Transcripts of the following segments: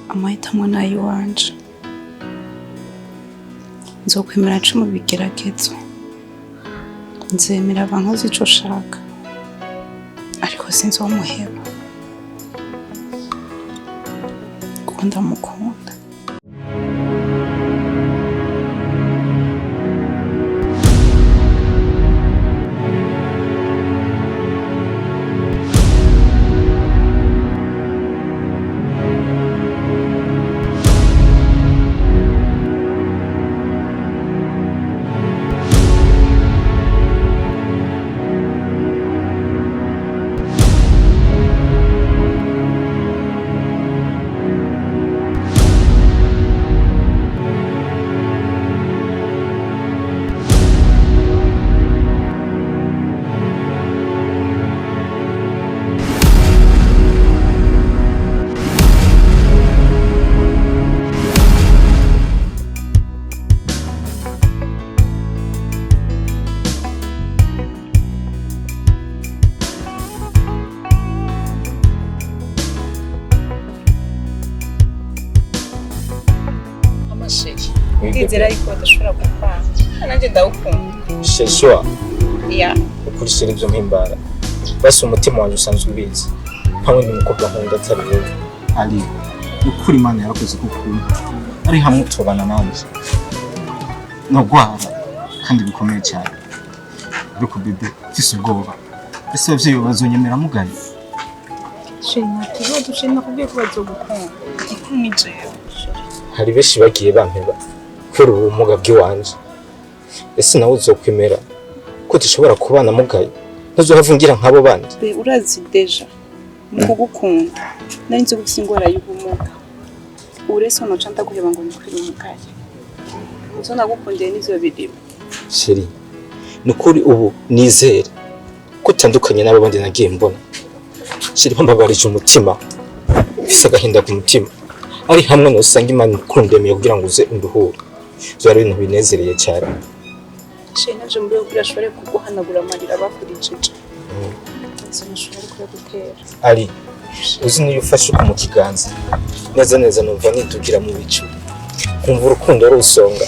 Amahitamo ni ay'iwanje. Nzokwemera nce mu bigeragezo, nzemera bankoze ico ushaka, ariko sinzomuheba kuko ndamukunda. Amasheri, ndizera ariko badashobora kukwanga, nanjye ndawukunda. Sheshwa. Ya. Ukurikira ibyo mpimbara basi umutima wanjye usanzwe ubizi, nta wundi mukobwa nkunda atari wowe. Ali, ukuri Imana yarakoze kukunda ari hamwe utobana nanjye nogwara kandi bikomeye cyane, ariko bébé, mfise ubwoba. Ese abavyeyi bazonyemera mugaye? Chéri, nta kibazo. Chéri, nakubwiye ko bazogukunda, igikuru ni jewe. Hari benshi bagiye bampeba kubera ubumuga bw'iwanje. Ese nawe uzokwemera ko dushobora kubana mugaye, ntuzohava ungira nk'abo bandi? Be, urazi déjà mu kugukunda nari nzi ko ufise ingwara y'ubumuga. Ubu rero noca ndaguheba ngo nikwire umugaye? Ivyo nagukundiye nivyo birimo. Chéri, ni ukuri ubu nizere ko utandukanye n'abo bandi nagiye mbona. Chéri, mpambabarije umutima, mfise agahinda ku mutima. Ari hamwe nusanga Imana ikundemiye kugira ngo uze unduhure, vyari ibintu binezereye cyane. Chéri, naje muri kugira ashobore kuguhanagura amarira bakurijije, izo nashobora kuyagutera. Ari uzi, niyo ufashe uko mu kiganza neza neza, numva nidugira mu bicu, nkumva urukundo rusonga.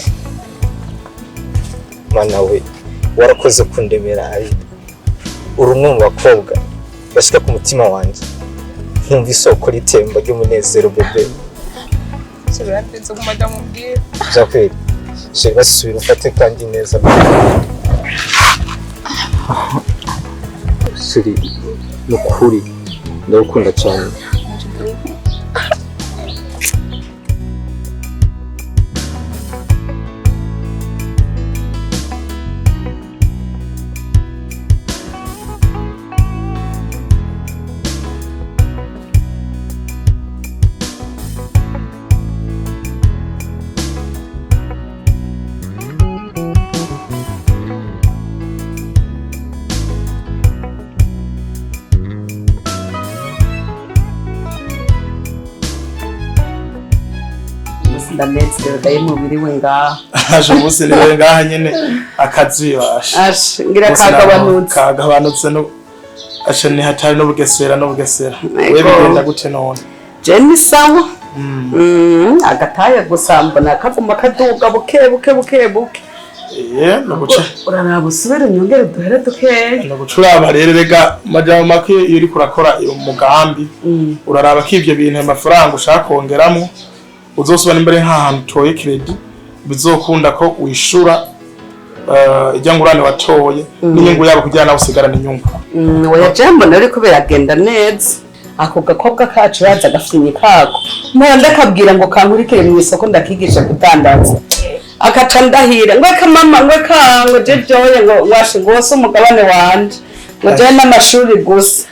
Mana we, warakoze kundemera. Ari uri umwe mu bakobwa bashika ku mutima wanjye, nkumva isoko ritemba ry'umunezero, bébé. Chéri, urandenze ku majambo umbwira. Byakweri chéri, basubira ufate kandi neza, chéri. Ni ukuri ndagukunda cyane. Nanje ndagukunda. Ndanezerewe ndaye mubiri we ngaha. Aje umunsi niwe ngaha nyene akazi basha. Ashe ngira kagabanutse. Kagabanutse no ashe ni hatari n'ubugesera n'ubugesera. Ego. We bigenda gute none? Je ni sawa. Agataye gusa mbona kaguma kaduga buke buke buke buke. No guca. Uraraba usubire unyongere duhere dukeya. No guca uraba rero, rega majambo make, iyo uriko urakora umugambi uraraba ko ivyo bintu, amafaranga ushaka kongeramo, uzosubira imbere nk'ahantu utoye crédit, bizokunda ko wishura ijya ngurane watoye n'inyungu yabo, kugira nawe usigarane inyungu. Oya, je mbona ariko biragenda neza. Ako gakobwa kacu uraza agafinyi kako, mpora ndakabwira ngo kankurikire mu isoko ndakigisha kudandaza, akaca ndahira ngo eka mama, ngo eka, ngo je vyoye, ngo washe ngo wose umugabane wanje, ngo jewe n'amashuri gusa.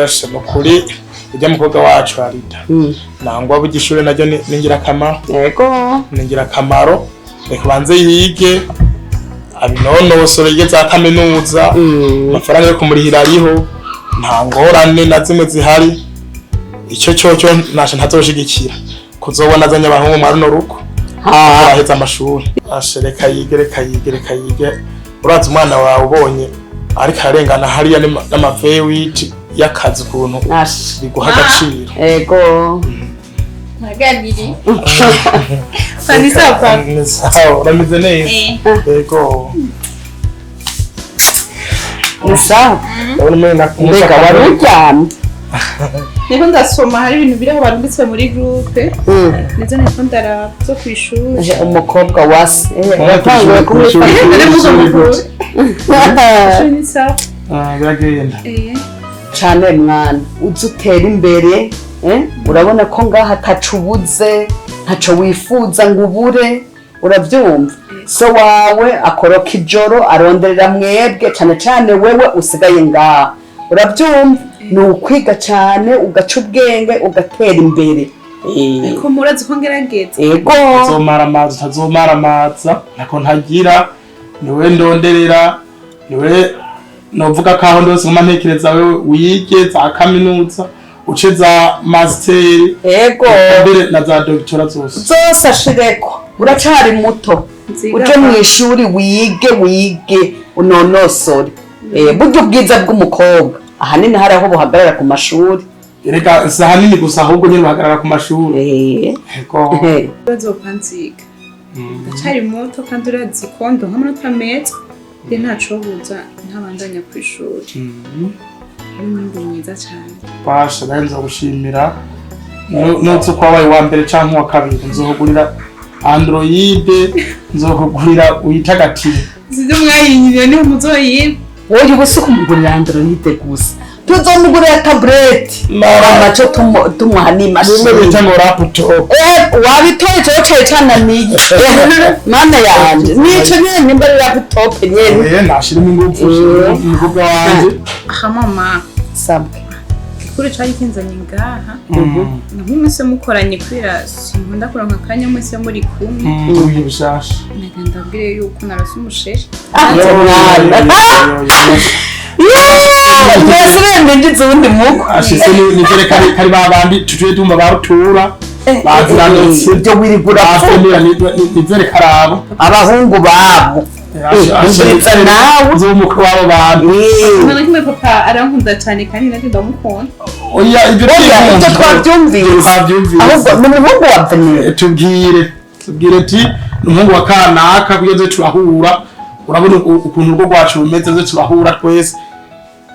Asha nukuri ujya mukobwa wacu Arida nangwa burya ishure naryo ni ingirakamaro. Ni ingirakamaro, reka banze yige abinonosore, yige za kaminuza. Amafaranga yo kumurihira ariho, nta ngorane na zimwe zihari. Icyo cyo nasha ntazoshigikira kuzobona azanye abahungu mwa runo rugo araheza amashuri. Asha reka yige, reka yige, reka yige. Urazi umwana wawe ubonye ariko ararengana hariya n'ama V8 y'akazi, ukuntu Asha biguha agaciro. Ego. Nta Twaganiriye. Ni sawa papa. Ni sawa, urameze neza. Yego. Ni sawa. Ndabona umenga Mbega wari uryamye? Niko ndasoma hari ibintu biri aho barungitse muri groupe. Nizo niko ndaraba zo kw'ishuri. Umukobwa wa se yatanguye kumwifata. Nari muzo mukuru. Ishuri ni sawa. Biragenda. Cane mwana, uze utera imbere, urabona ko ngaha ataco ubuze, ntaco wifuza ngo ubure, uravyumva? So wawe akoroka ijoro aronderera mwebwe, cane cane wewe usigaye ngaha, uravyumva? Ni ukwiga cane, ugaca ubwenge, ugatera imbere. Ariko murazi ko ngerageza. Ego. Uzomaramaza utazomaramaza, ntako ntagira, niwe ndonderera, niwe novuga ko aho ndose nguma ntekereza wewe wige za kaminuza, uce za master, Ego. mbere na za doctora zose. Zose ashireko, uracari muto. Uje mw'ishuri wige wige unonosore. Burya ubwiza bw'umukobwa ahanini hari aho buhagarara ku mashuri. Erega si ahanini gusa, ahubwo nyine buhagarara ku mashuri. Ego. Bazopanziga. Ndacari muto kandi urazi ko ndonka amanota meza. Rero ntacobuza ntabandanya kw'ishuri. Ari umwimbu mwiza cane. Basha, nawe nzogushimira. Nutse ko wabaye uwa mbere canke uwa kabiri, nzohugurira Android, nzohugurira uyitagatire. Sivyo mwayinyiriye niho muzoyiba. Wowe ubu si kumugurira Android gusa, tuzomugurira tablet. Amaco tumuha n'imashini. Bimwe bita ngo laptop. Wabitoye ico cari cananiye. Mana yanje, nico nyene nimba ari laptop nyene. Nashirimo ingufu, umukobwa wanje. Aha mama. Sabwe. Gikuru cari kinzanye ngaha. Nk'umunsi mukoranye kubera sinkunda kuronka akanya mwese muri kumwe. Uyu bishasha. Naga ndabwire yuko narose umusheri. Mwana. Mbese urembe ngize uwundi muko. Ashise nizere kari babandi tutuye tumva barutura. Baziranutse. Ibyo wirigura bafemera nizere karabo. Abahungu babo. Umviriza nawe. Uzumukwe wabo bantu. Nta kimwe papa arankunda cyane kandi nanjye ndamukunda. Oya ibyo twabyumvise. Ahubwo ni umuhungu wa Venera. Tubwire ati umuhungu wa kanaka kugeze turahura. Urabona ukuntu urwo rwacu rumeze ze turahura twese.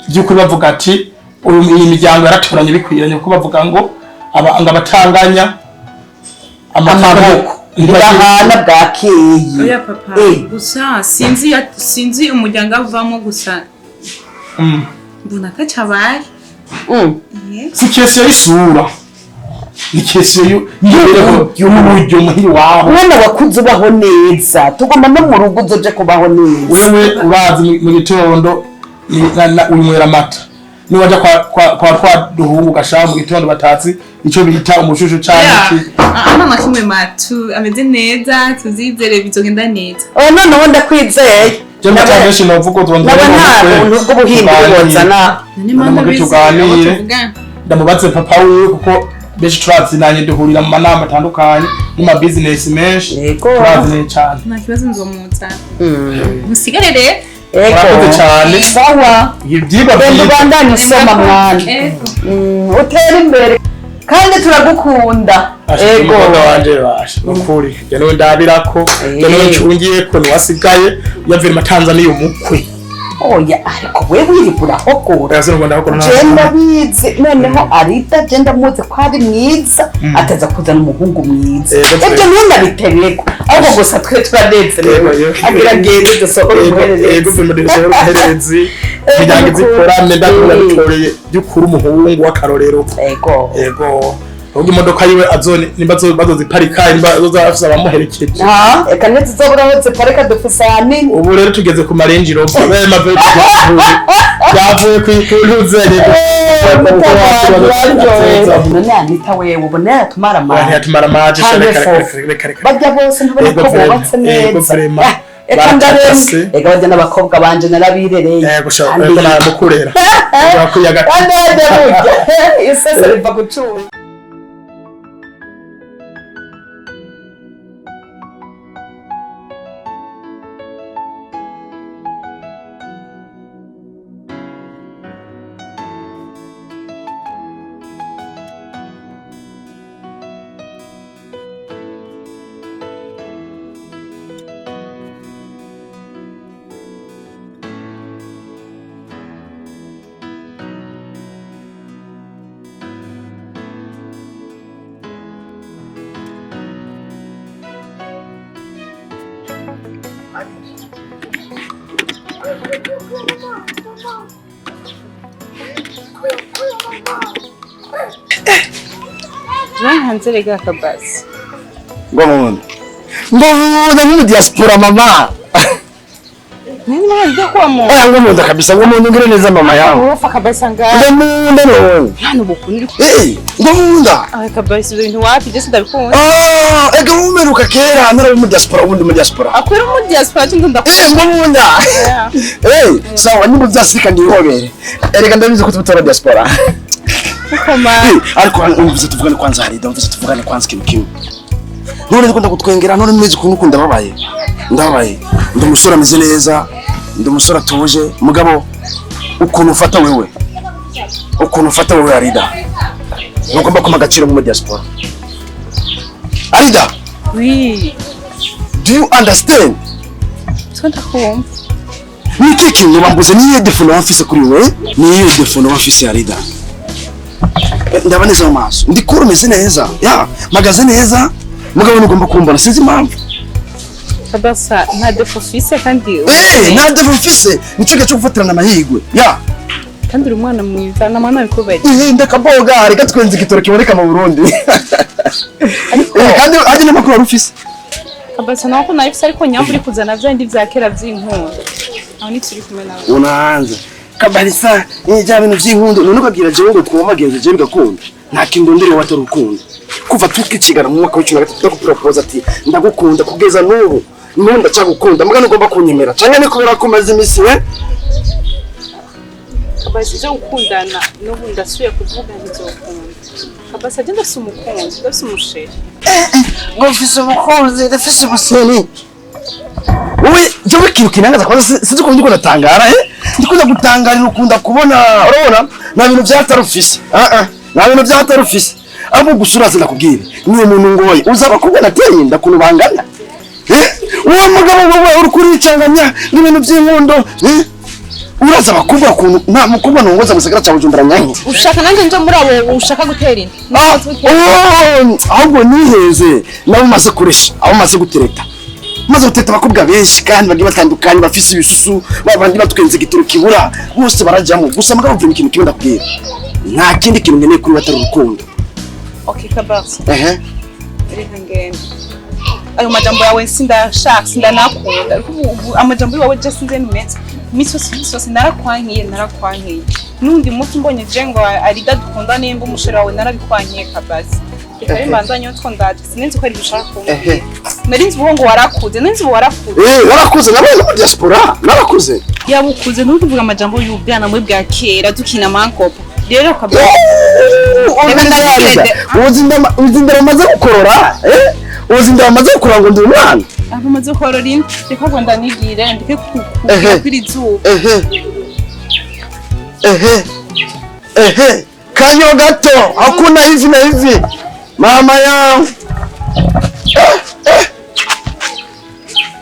By'ukuri bavuga ati iyi miryango yaratoranye bikwiranye kuko bavuga ngo abatanganya amaboko ndahana bwakeye. Oya papa gusa sinzi umuryango avamo gusa. Mbona atacabaye. Si kesiyo y'isura. Ni kesiyo y'uburyo muhiri waho. Mwana wakuze ubaho neza, tugomba no mu rugo uzoje kubaho neza. Wewe urazi mu gitondo unywera amata. Niwaja kwa twa duhungu gashaka mu gitondo batatsi ico bita umushushu canke iki. Mama kimwe matu ameze neza tuzizere bizogenda neza. Oh noneho ndakwizeye. Je mbatangeshe novuga uzondera. Nabona ubuntu bw'ubuhinga bwozana. Tuganire. Ndamubatse papa wiwe kuko benshi turazinanye duhurira mu manama atandukanye mu ma business menshi. Turazinanye cyane. Nta kibazo nzomutsa. Musigare rero. Ego cyane. Sawa. Ibyigwa byiza. Ubandanye usoma mwana. Utera imbere kandi turagukunda. Ego. Umukobwa wanje basha. Nukuri. Je niwe ndabirako, je niwe ncungiye ko niwasigaye yavira Tanzania umukwe. Oya ariko wewe wirigura hogora. Je ndabizi noneho Arita je ndamuzi ko ari mwiza ataza kuzana umuhungu mwiza. Ibyo ntunabitereko ahubwo gusa twe turanezerewe. Agira ngende dusohore umuhererezi. Ego umuhererezi. Kugira ngo izikorane ndakura bitoreye by'ukuri umuhungu w'akarorero. Ego. Ego. Ahubwo imodoka yiwe azone nimba bazoziparika nimba azofisa abamuherekeje. Ah, eka ntizizobura aho ziparika dufise ahanini. Ubu rero tugeze ku marenji rover. Bema yavuye kw'intuze. None Anita wewe ubona yatumara amazi. Yatumara amazi reka. Barya bose ntubona ko bubatse neza. Eka ndarenze. Ega barya n'abakobwa banje narabirereye. Yego sha, eko namukurera. Bakuyaga. Kandi burya isese riva gucura. Hanze rega kabasi. Ngomunda. Ngomunda mu diaspora mama. Nini mwana kwa mu. Oya ngomunda kabisa ngomunda ngire neza mama yangu. Urofa kabisa nga. Ngomunda no. Hano bukuni. Eh, ngomunda. Ah kabasi ibyo bintu wapi je sindabikunda. Ah, ega umeruka kera nara mu diaspora ubundi mu diaspora. Akwira mu diaspora cyo ndakunda. Eh, ngomunda. Eh, sawa nyimbo zasika ndihobere. Erega ndabizi ko tutora diaspora. Koma. Ariko umvise tuvugane kwanza hari ndumvise tuvugane kwanza ikintu kimwe. None ndikunda kutwengera none mwizi ukuntu ukunda babaye. Ndabaye. Ndi umusore ameze neza, ndi umusore atuje, mugabo ukuntu ufata wewe. Ukuntu ufata wewe Arida. Ugomba kuma agaciro mu diaspora. Arida. Oui. Do you understand? Ndakumva. Ni iki kintu bambuze niye défaut wafise kuri wewe? Niye défaut wafise Arida. Ndaba neza mu maso. Ndikuru meze neza. Ya, magaze neza. Mugabo nugomba kumbona sinzi impamvu. Kabasa nta défaut ufise kandi eh nta défaut ufise nico cyo gufatirana amahigwe. Ya. Kandi uri umwana mwiza na mwana bikubaye. Eh ndakaboga reka twenze igitoro kiboneka mu Burundi. Ariko kandi ari n'amakuru wari ufise. Kabasa naho ko nayifise ariko nyamburi kuzana vya ndi vya kera vy'inkundo. Aho ni turi kumwe nawe. Unaanza. Kabarisa ni bintu vy'inkundo none ukabwira jewe ngo twomagenze jewe bigakunda. Nta kintu ndire watari urukundo. Kuva tukicigana mu mwaka wa 2023 ndakupropose ati ndagukunda kugeza n'ubu nunda cyagukunda mugana ugomba kunyemera canke ni kubera ko maze imisi we Kabasa je gukundana n'ubu ndasuye kuvuga ntizokunda. Kabasa je ndafise umukunzi ndafise umusheri. Ngo mfise umukunzi ndafise umuseni. Wowe jewe ikintu kinangaza kwanza sinzi ukuntu ndiko ndatangara ndikunda gutangarira ukunda kubona urabona nta bintu vyatarufise nta bintu vyatarufise abo gusura sinakubwira niwe muntu ngoye uzaba kubona ateye inda kuntu bangana uwo mugabo wowe uri kuricanganya n'ibintu by'inkundo uraza bakubwa kuntu nta mukubwa nongoza musagara ca Bujumbura nyanke ushaka nanje nje muri abo ushaka gutera inda ahubwo niheze nabo maze kuresha abo maze gutereta maze guteta abakobwa benshi kandi bagiye batandukanye bafise ibisusu babandi batwenze igitoro kibura bose barajyamo gusa mugabo mvuye ikintu kimwe ndakubwira nta kindi kintu nkeneye kuri batari urukundo. Okay kabasa. Reka ngende. Ayo majambo yawe sindashaka sindanakunda. Ariko ubu amajambo yawe je sinze nimetse. Imisi yose narakwankiye narakwankiye. Nundi munsi mbonye je ngo Arida dukunda nimba umusheri wawe narabikwankiye kabasa. Reka bimbandanye utwo ndaje sinzi ko ari gushaka kumbwira. Narinzi ubu ngo warakuze, narinzi ubu warakuze. Warakuze nabaye mu diaspora, narakuze. Yabukuze ntuvuga amajambo y'ubwana muri bwa kera dukina mankopo. Rero kabasa. Uzi ndamaze gukorora uzi ndamaze gukorora ngo ndi umwana. Abo maze gukorora indi reka ngo ndanigire ndike kuri izuba. Kanyo gato hakuna hivi na hivi mama yangu.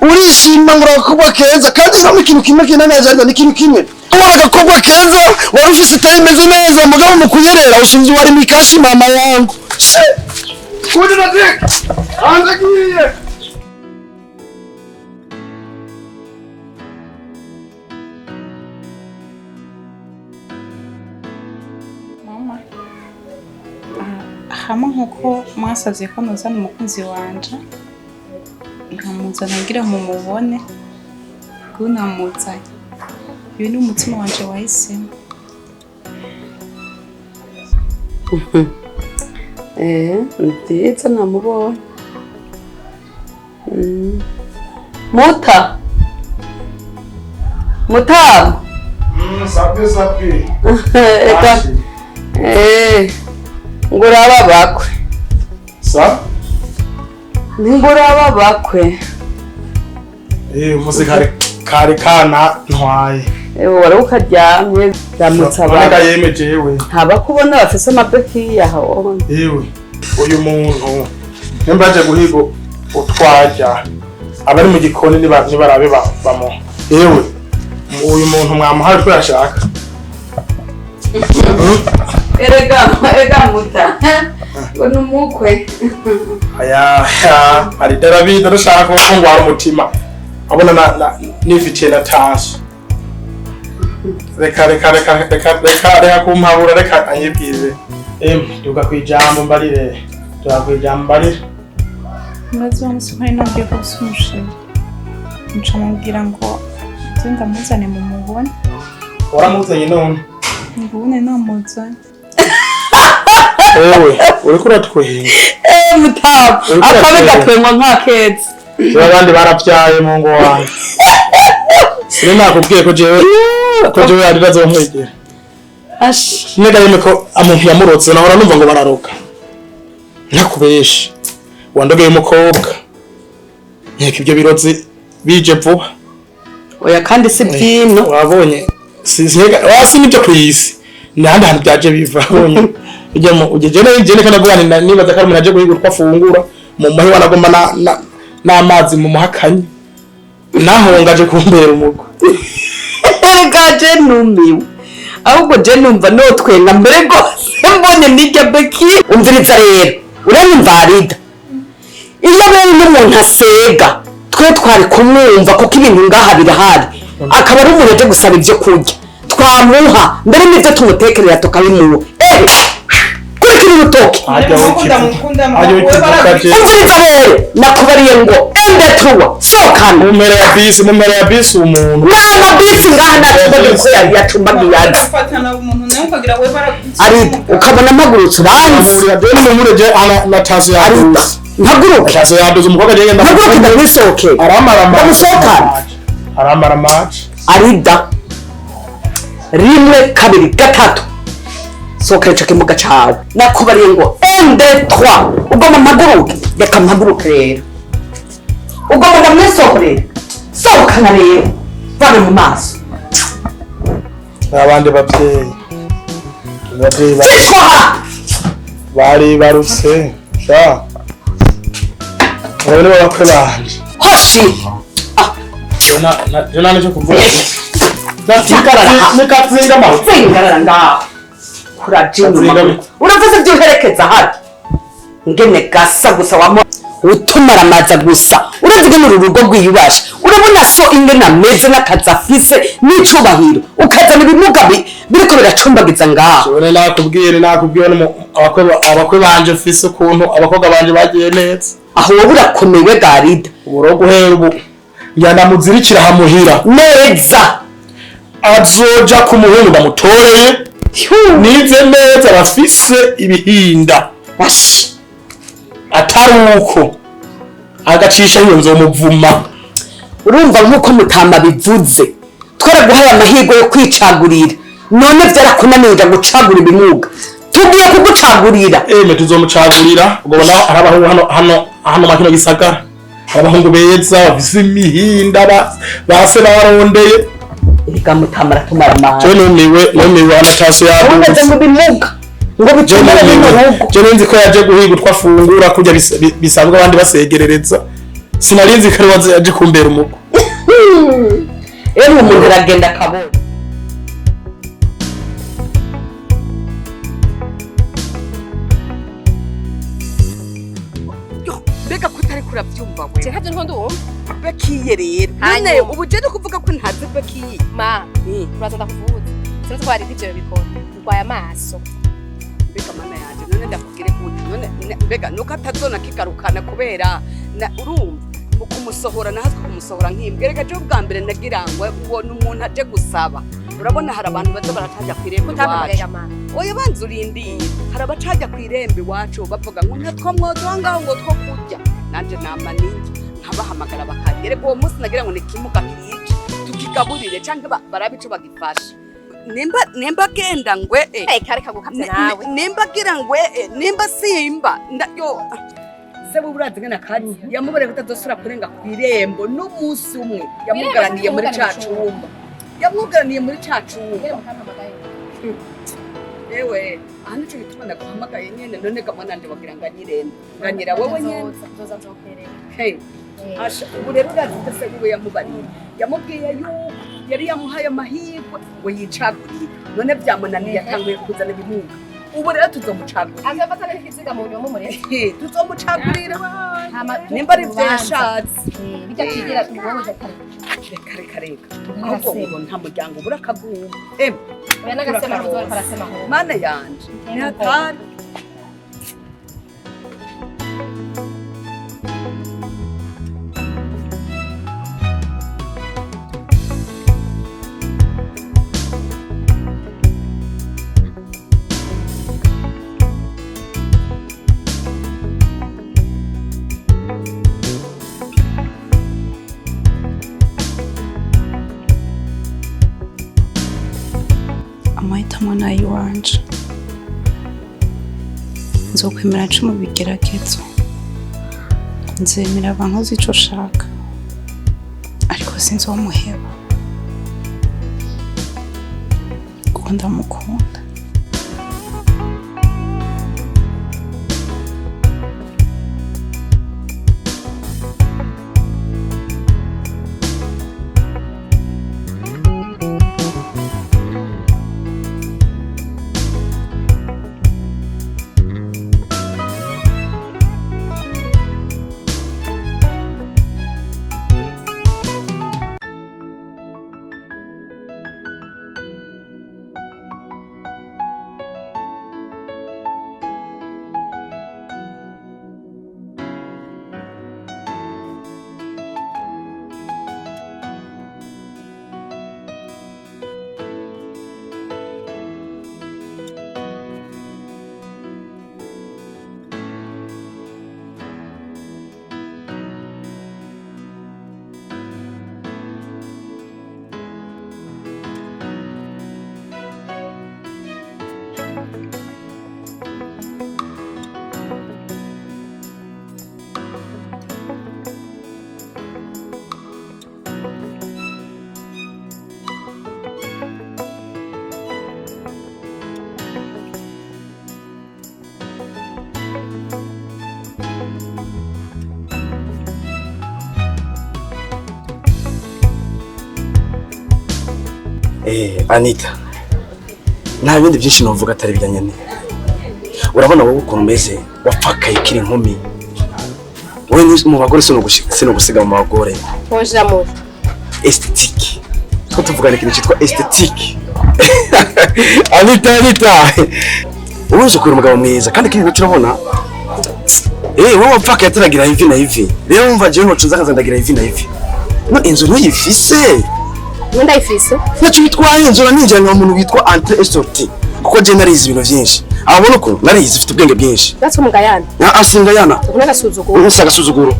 Urishima ngo agakobwa keza kandi no ikintu kimwe kinaneza ni ikintu kimwe. Ubona agakobwa keza wari ufise itari imeze neza mugabo mu kuyerera ushinzwe wari mikashi mama yangu. Kundi nadik. Anzagiye. Mama. Hamwe nkuko mwasavye ko nozana umukunzi wanje nkamuzana kugira mu mubone ngo namuzanye. Uyu ni umutima wanje wahisemo. Ndetse namubonye. Muta. Muta. Sabe sabe. Eka. Nguraba bakwe. Sa? Nguraba bakwe. Muzika kare kana ntwaye. Wari ukaryamye ndamutsa ba. None yemeje yewe. Ntaba kubona bafise amabeki yaho. Yewe. Uyu muntu nimbaje guhigo utwajya abari mu gikoni nibarabe bamo. Yewe. Uyu muntu mwamuhaye ko yashaka. Erega muta. Ngo numukwe. Aya, ari darabi darashaka ko ngwara umutima. Abona na nifitiye na taso. Reka reka reka reka reka reka kumpabura, reka anyibwire. Duka kwijambo mbarire. Duka kwijambo mbarire. Murazi wa musi mpari nabwiye ko ufise umusheri, nca mubwira ngo nze ndamuzane mumubone. Waramuzanye none? Ngubone namuzanye. Ewe, uriko uratwenga. Eh, mutamu, Uriko akabe uratwenga. gatwengwa nk'akeza. Jewe abandi barabyaye mu ngo wanjye. Sine nakubwiye ko jewe Arida azonkwegera. Ashi. Nega yemwe ko amuntu yamurotse, nahora numva ngo bararoka. Ntakubeshe. Wandogeye umukobwa. Nkeka ibyo birozi bije vuba. Oya, kandi si byino. Wabonye si wasi nibyo kwisi. Nahandi hantu byaje biva wabonye. Ujya mu ugeje nayo je neka ndavuga nti nibaza ko ari umuntu aje guhiga utwo afungura mu muhe wanagomba na n'amazi mu muhakanye. Nahongaje kumbera umugwi. Erega je numiwe. Ahubwo je numva notwenga mbere rwose mbonye nirya beki. Umviriza rero, uranyumva Arida? Iyo bene n'umuntu asega, twe twari kumwumva kuko ibintu ngaha birahari. Akaba ari umuntu aje gusaba ibyo kurya. Twamuha, mbere n'ibyo tumutekerera tukabimuha. Eh! Kurikira urutoki. Ajya ukivuga je. Umviriza rero, nakubariye ngo ende tuwa, sokana. Mu mpera ya bisi, mu mpera ya bisi umuntu. Nta bisi ngaha nacumbagiye ko yari yacumbagiye azi. Ufatana umuntu nawe ukagira we baraguze. Arida, ukabona mpagurutse uranzi. Murira je n'umumure je ana na tazo Arida, yaduze. mpaguruke. Tazo yaduze umukobwa je ngenda. Mpaguruke ndamwisohokere. Aramara amazi. Ndamusohokana. Aramara amazi. Arida, rimwe, kabiri, gatatu, sohokera ico kimuga cawe. Nakubariye ngo ende trois, ugomba mpaguruke. Reka mpaguruke rero, ugomba ndamwisohorere. Sohokana rero, vane mu maso. Abandi bavyeyi. Abavyeyi Cishwa. bari barutse. Sha. Urabona bakwe banje. Hoshi. Je na nicyo kuvuga. Hagarara. Nikatsinga ma. Zingarara ngaho, kuraje inyuma, uravuze ibyo uherekeza hano ngene gasa gusa wamo utumaramaza gusa. Urazi ingene uru rugo rwiyubashe? Urabona so ingene ameze n'akazi afise n'icubahiro, ukazana ibimuga biriko biracumbagiza ngaho. Jewe nakubwiye abakwe banje mfise ukuntu abakobwa banje bagiye neza. Aho wowe urakomewe garida. Uburo guhera ubu njyana muzirikira hamuhira. Neza. Azoja ku muhungu ndamutoreye. Nize neza bafise ibihinda. Ashi. Atari uko agacisha iyo nzomuvuma. Urumva nk'uko mutamba bivuze, twaraguhaye amahirwe yo kwicagurira, none byarakunanira gucagura ibimuga, tugiye kugucagurira. Eme tuzomucagurira. Ubwo naho hari abahungu hano makino gisagara. Hari abahungu beza bafise imihinda base barondeye. Erega mutamba aratumara amahane. Jewe numiwe anataso Uhagaze yaduze. mu bimuga ngo bitumire bino rugo. Je nzi ko yaje guhiga utwo afungura kurya bisanzwe abandi basegerereza. Sinarinzi ko ari waje aje kumbera umugwi. Emwe, umuntu aragenda akabona. Mbega ko utari kurabyumva we? Je ntabyo ndiko ndumva. Bekiye rero Hanyuma. none ubu je no kuvuga ko ntazi bekiye. Ma, uraza ndakuvuza. Sinzi ko hari ivyo bikora. Ndwaye amaso. Mbega mana yanje, none ndakubwire gute none? Mbega nuko atazona kigarukana kubera urumva mu kumusohora nahatwe kumusohora nk'imbwa. Erega je ubwa mbere nagira ngo ubona umuntu aje gusaba, urabona hari abantu baza baratajya ku irembo Utampamagaye iwacu. ma. Oya, banza urindiye. Hari abacaja ku irembo iwacu bavuga ngo ntatwo mwoduha ngaho ngo two kurya, nanje nama ninjye nkabahamagara bakarya. Erega uwo munsi nagira ngo ni kimuga kije tukigaburire canke barabe ico bagifasha. Nimba agenda ngwe Eh, kare kagukavye nawe. Nimba agira ngwe nimba simba yo se urazi ngene kari yamubere kutazosubira kurenga ku irembo n'umunsi umwe. Yamugaraniye muri ca cumba, yamwugaraniye muri ca cumba. Ewe, aha nico gituma naguhamagaye nyene. None ga mwana nje wagira nganyirende nganyira wowe nyene. Nzoza nzokwereka. Hey, asha, ubu rero urazi ko se wiwe yamubariye, yamubwiye yuko yari yamuhaye amahirwe ngo yicagurire, none byamunaniye atanguye kuzana ibimuga. Ubu rero tuzomucagurira. Azafata n'ikiziga mu nyuma mumureke. Tuzomucagurira Hama nimba ari ivyo yashatse. Bijya kigira tubohoje kare. Reka reka reka. Ahubwo ubu nta muryango ubura akagugu. Emwe. Oya n'agasema ntuzora karasema ho. Mana yanje. Ni hatari. Amahitamo ni ay'iwanje. Nzokwemera nce mu bigeragezo, nzemera bankoze ico ushaka, ariko sinzomuheba kuko ndamukunda. Anita, nta bindi byinshi novuga atari ibya nyene. Urabona wowe ukuntu umeze, wapfakaye ukiri inkumi. Wowe ni mu bagore sino gusiga mu bagore. Hoja mu. Esthétique. Two tuvugana ikintu cyitwa esthétique. Anita, Anita. Wowe uzi ukuri umugabo mwiza kandi ikindi nacyo urabona. Wowe wapfakaye ataragira hivi na hivi. Rero wumva jewe ntocuza nkaza ndagira hivi na hivi. No inzu ntuyifise. Mwe ndayifise. Ntacyo bitwaye, inzu ninjira nka umuntu witwa entrée et sortie. Kuko je narize ibintu byinshi. Ababona ukuntu narize ufite ubwenge bwinshi. Natwe mugayana. Na asingayana. Tukuna gasuzuguro. Ubusa agasuzuguro.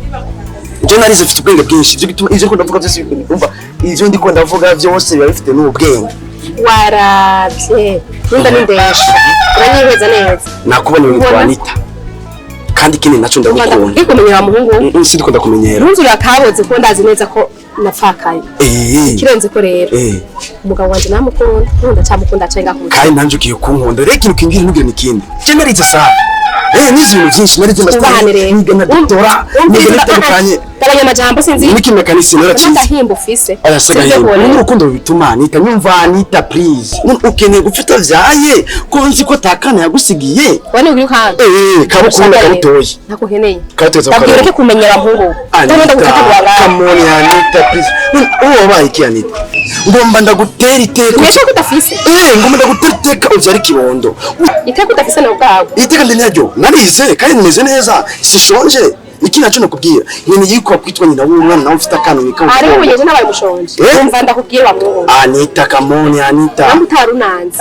Je narize mfite ubwenge bwinshi. Ibyo bituma ivyo ndiko ndavuga byose, umva ivyo ndiko ndavuga byose biba bifite n'ubwenge. Waravye. Nunda nindesha. Uranyihweza neza. Nakubona witwa Anita. Kandi ikindi naco ndagukunda. Ndikumenyera muhungu. Sindiko ndakumenyera. Ntunzura kaboze ko ndazi neza ko napfakaye. Kirenze ko rero. Umugabo wanje namukunda, nkunda cyamukunda cenga ku. Kandi nanje ugiye kunkunda. Rero ikintu kingira ntugire nikindi. Je narize sana. Nize ibintu byinshi, narize master, niga na doctorat, niga bitandukanye. Gabanya amajambo sinzi. Niki mekanisi naracize. Ndahimba ufise. Oya se gahimba. Ni urukundo rubituma Anita, nyumva Anita please. None ukeneye gupfa utavyaye ko nzi ko atakana yagusigiye. Wone uri kandi. Kabukunda kabutoye. Nakuheneye. Kabutoye. Ndabwira ko kumenyera muhungu. Anita, come on Anita please. None uwo wabaye iki Anita? Ngomba ndagutera iteka. Mbese ko udafise? Ngomba ndagutera iteka uvyara ikibondo. Iteka udafise na ubwawe. Iteka ndi naryo. Narize kandi meze neza. Sishonje. Iki nacyo nakubwira. Nyene yiko kwitwa nyina w'umwana nawe ufite akana wika. Ari ubu nabaye mushonje. Umva ndakubwira wa muhungu. Anita, come on Anita. Namwe utarunanze.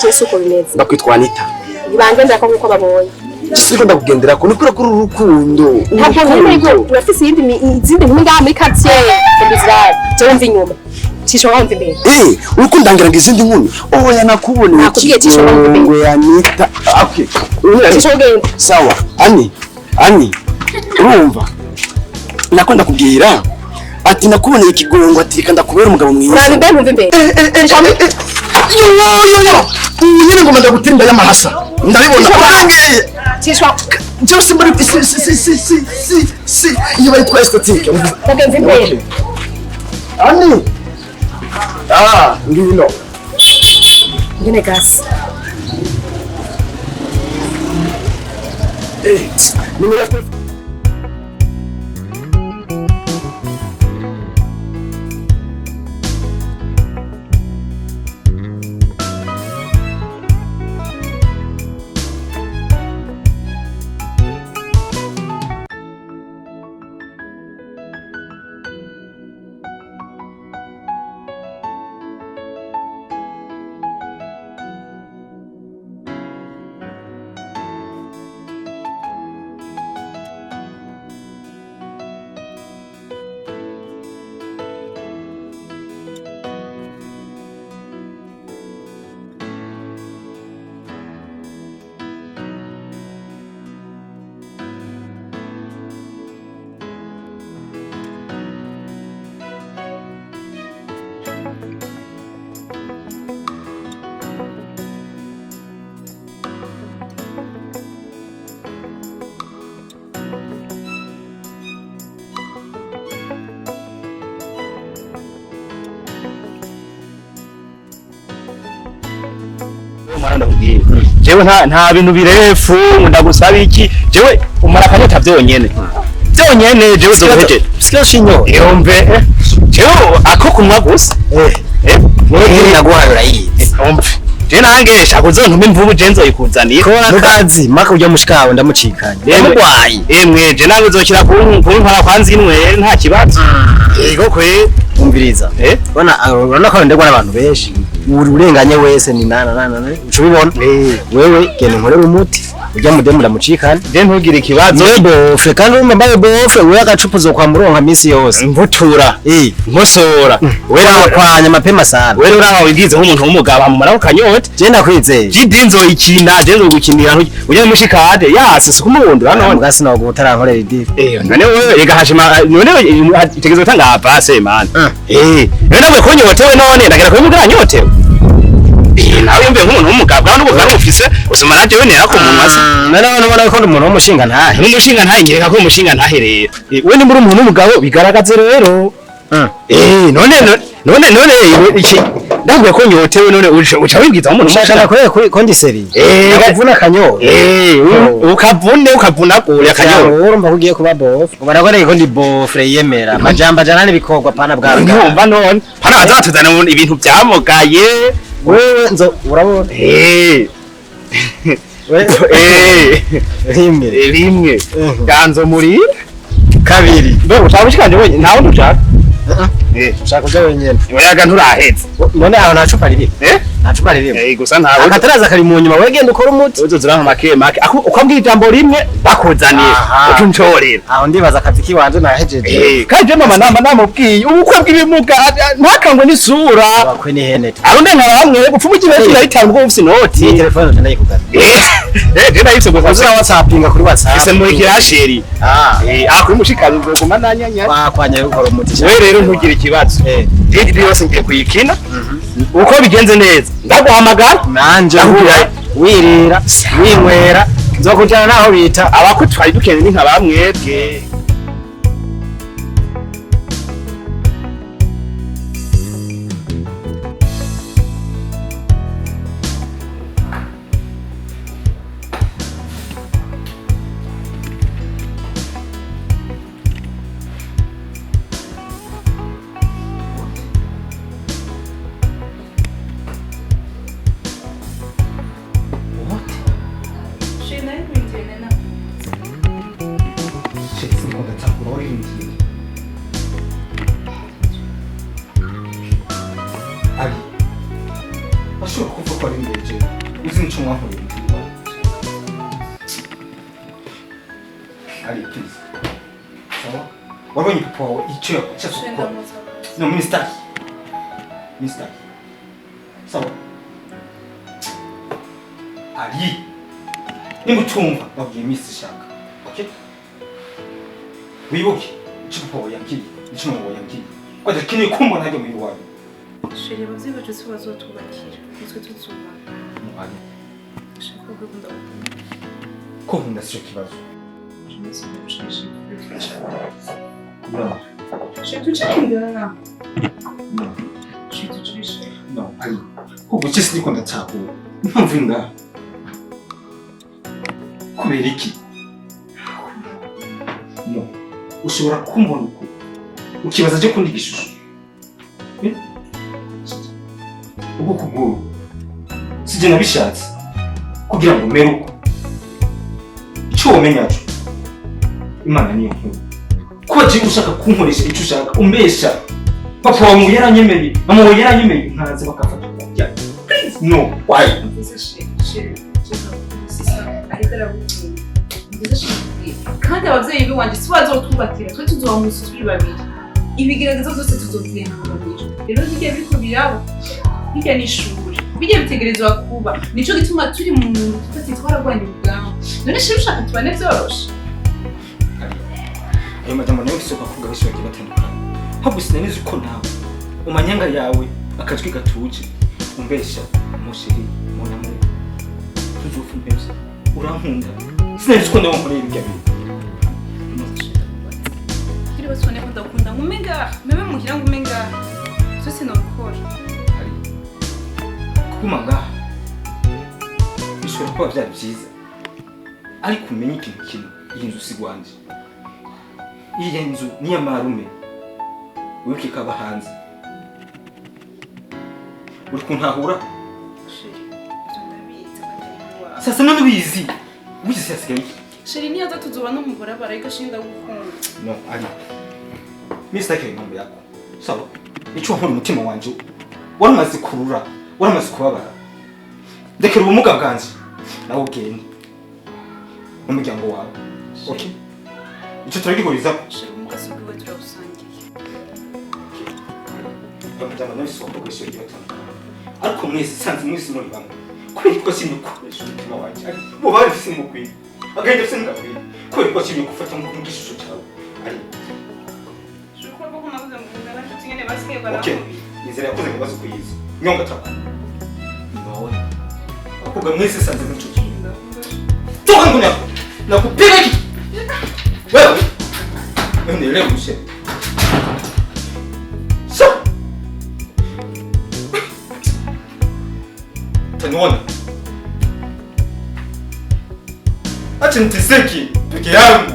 Jesu uko bimeze. Ndakwitwa Anita. Ibangendera ko nkuko babonye. Siko ndakugendera ko nikura kuri urukundo. Ntabwo nkeneye ko urafise iyindi izindi nkumi ngaha muri quartier. Ndizira. Je wumva inyuma. Cisho wumva imbere. Urukundo ngira ngo izindi nkumi. Oya nakuboneye. Nakubwiye cisho wumva imbere. Anita. Okay. Cisho ugenda. Sawa. Ani. Ani. Urumva? Nakunda kubwira ati nakuboneye ikigongo ati reka ndakubera umugabo mwiza. Uraba imbere wumva imbere. Yo yo yo. Nyine ngoma ndagutinda y'amahasa. Ndabibona. Urangeye. Cishwa. Byose muri si si si si si si iyo bayitwa esthétique. Ndagenza imbere. Ani. Ngino. Ngene gasi. Nimero ya telefone. Mwana, ndakubwira, jewe nta bintu birefu ndagusaba iki. Jewe umara akanyota vyonyene vyonyene, jewe uzohejeje. Sikia shinyo. Yomve, jewe ako kunywa gusa. Eh. Wewe naguhaye urayizi. Umve, je nange shaka uzontume imvubu, je nzoyikuzanira. Kora akazi maka ujya mushikawe ndamucikanye. Ndamugwaye. Emwe, je nange uzokira kuntwara kwanza inwe, nta kibazo. Yego kwe. Umviriza. Eh. Urabona ko ndegwa n'abantu benshi. Uri urenganye wese ni nana nana nana. Uca ubibona. Wewe genda unkorere umuti. Ujya mudemu ndamucikane. Je ntugire ikibazo. Niwe bofre kandi urumva mbaye bofre wewe agacupa uzokwama uronka misi yose. Mvutura. Nkosora. Wewe kwanya mapema sana. Wewe uraba wigize nk'umuntu w'umugabo amumara ukanyota. Je ndakwizeye. Jidi nzoyikina, je nzogukinira ujya mushikade yase sikumubundura none. Mugasi nawo utarankorera idiri. None wewe rega hashima none utegerezwa gutanga avance, man. None nawe konyotewe, none ndagera ko mugara nyotewe. Nawe yumve nk'umuntu w'umugabo bwa n'ubugabo ufise usoma naje we nera ko mu mazi. None ubona ko ndi umuntu w'umushinga ntahe. N'umushinga ntahe, ngereka ko umushinga ntahe rero. We ni muri umuntu w'umugabo bigaragaze rero. None iki ndabwiye ko nyotewe, none uca wibwiza nk'umuntu. Ushaka nakorere kuri kondiseri. Ukavuna akanyota. Ukavune, ukavunagure akanyota. Urumva ko ugiye kuba bofre. Ubona ko ko ndi bofre yemera. Amajambo ajana n'ibikorwa pana bwa. Ntumva none. Pana bazatuzana ibintu byamugaye. Wewe nzo urabona. Rimwe. Rimwe. Ganzo muri kabiri. Mbe ushaka ushikanje wenyine, ntawe ntushaka. Ushaka ujya wenyine. Oyaga nturaheze. None aho nta cupa ririmo. Eh? Nta cupa ririmo. Gusa ntawe. Akataraza kari mu nyuma, wegenda ukora umuti. Uzoza make make. Ako ukambwira ijambo rimwe bakuzaniye. Ucuncorera. Aho ndibaza akazi kiwanje nahejeje. Kandi je mama namba namubwiye ubukwe bw'ibimuga ntakangwe n'isura. Abakwe ni hene. Arunde nka bamwe gupfuma ikibe kirahitana ubwo ufise inoti. Iyi telefone ndayikugana. Je ndayifise gusa. Uzira WhatsAppinga kuri WhatsApp. Ese muri kirasheri. Kuri mushikazi uzoguma nanyanya. Wakwanya gukora umuti. We rero ntugire ikibazo. Didi yose ngiye kuyikina. Uko bigenze neza ndaguhamagara. Nanje wirira winywera nzokujana naho bita abakutwaye dukeneye ni nka bamwebwe. Ali, washobora kuvuga ko ari imbere uzi nico mwankoreye umutima wawe. Ali, please. Sawa? Wabonye papa wawe icyo yashatse gukora. No, mister. Mister. Sawa? Ali. Nimba utumva babwiye Miss Shaka. Okay? Wibuke icyo papa wawe yambwiye, icyo mama wawe yambwiye. Ko adakeneye kumbona hajya mu iwawe. Chérie, abavyeyi bacu si bazotwubakira, nitwe tuzubaka. Ali. Shaka ko nkunda gukunda. Ko nkunda sico kibazo. No. No. No, Ali. Ubwo cyo siniko ndatahura. Impamvu iri ngaha. Kubera iki? No. Ushobora kumbona uko ukibaza je kundi gishusho. Ubwo kuguru sije nabishatse kugira ngo mere uko. Icyo womenya cyo Imana niyo nkuru. Kuba je ushaka kunkoresha icyo ushaka umbesha. Papa wawe yaranyemeye, mama wawe yaranyemeye, nkaza bakafata kujya. Please no. Why? Kandi abavyeyi biwanje si bazotwubakira, twe tuzoba mu nzu turi babiri. Ibigeragezo byose tuzovyihanganira. Rero bijya biriko biraba, bijya n'ishuri, bijya bitegerezwa kuba. Nico gituma turi mu muntu twese twaragwanye urugamba. None shira ushaka tubane vyoroshe. Ayo majambo nayo mfise kuvuga benshi bagiye batandukanye. Ahubwo sinanizi ko nawe mu manyanga yawe akajwi gatuje umbesha mushiri monamo tuzopfa umpevye urankunda. Sinanizi ko nawe nkoreye ibyo bintu. Kiri basone ko ndakunda ngumenga meme muhira ngumenga byose nobikora. Kuguma ngaha Bishobora kuba byari byiza, ariko umenye ikintu kimwe: iyi nzu si rwanje, iyi nzu ni iy'amarume. Wibuke ko aba hanze. Uri kuntahura? Chéri, ibyo ndabizi kandi ari iwawe. Sasa none ubizi, ubizi, hasigaye iki? Chéri, niyo aza tuzoba no mu barabara, ariko chéri, ndagukunda. No, Ali, mimi sitaki mambo yako, sawa? Ico nkora, umutima wanje waramaze kurura, waramaze kubabara. Ndekera ubumuga bwanje, nawe ugende n'umuryango wawe, okay? Ico turagihurizaho. Chéri, ubumuga si ubwiwe, turabusangiye. Bamujyana n'isoko kw'ishure ry'abatandukanye, ariko mwese sanze mwese muri bamwe. Kubera ko simye gukoresha umutima wanje, bo bari mukwiye agahinda se ngakwiye, kubera ko simye gufata mu gishusho cyawe ari. Chéri, ko ko nabuze ngo ngana nshuti nyene basigaye Okay. barankubita. Inzira yakoze ngo baze kuyiza nyonga tako nawe. Abakobwa mwese sanze muri ico kintu. Toka nguni yako, nakupiga hiki. Wewe wewe, nielewe mshe so utaniona. Acha niteseke peke yangu.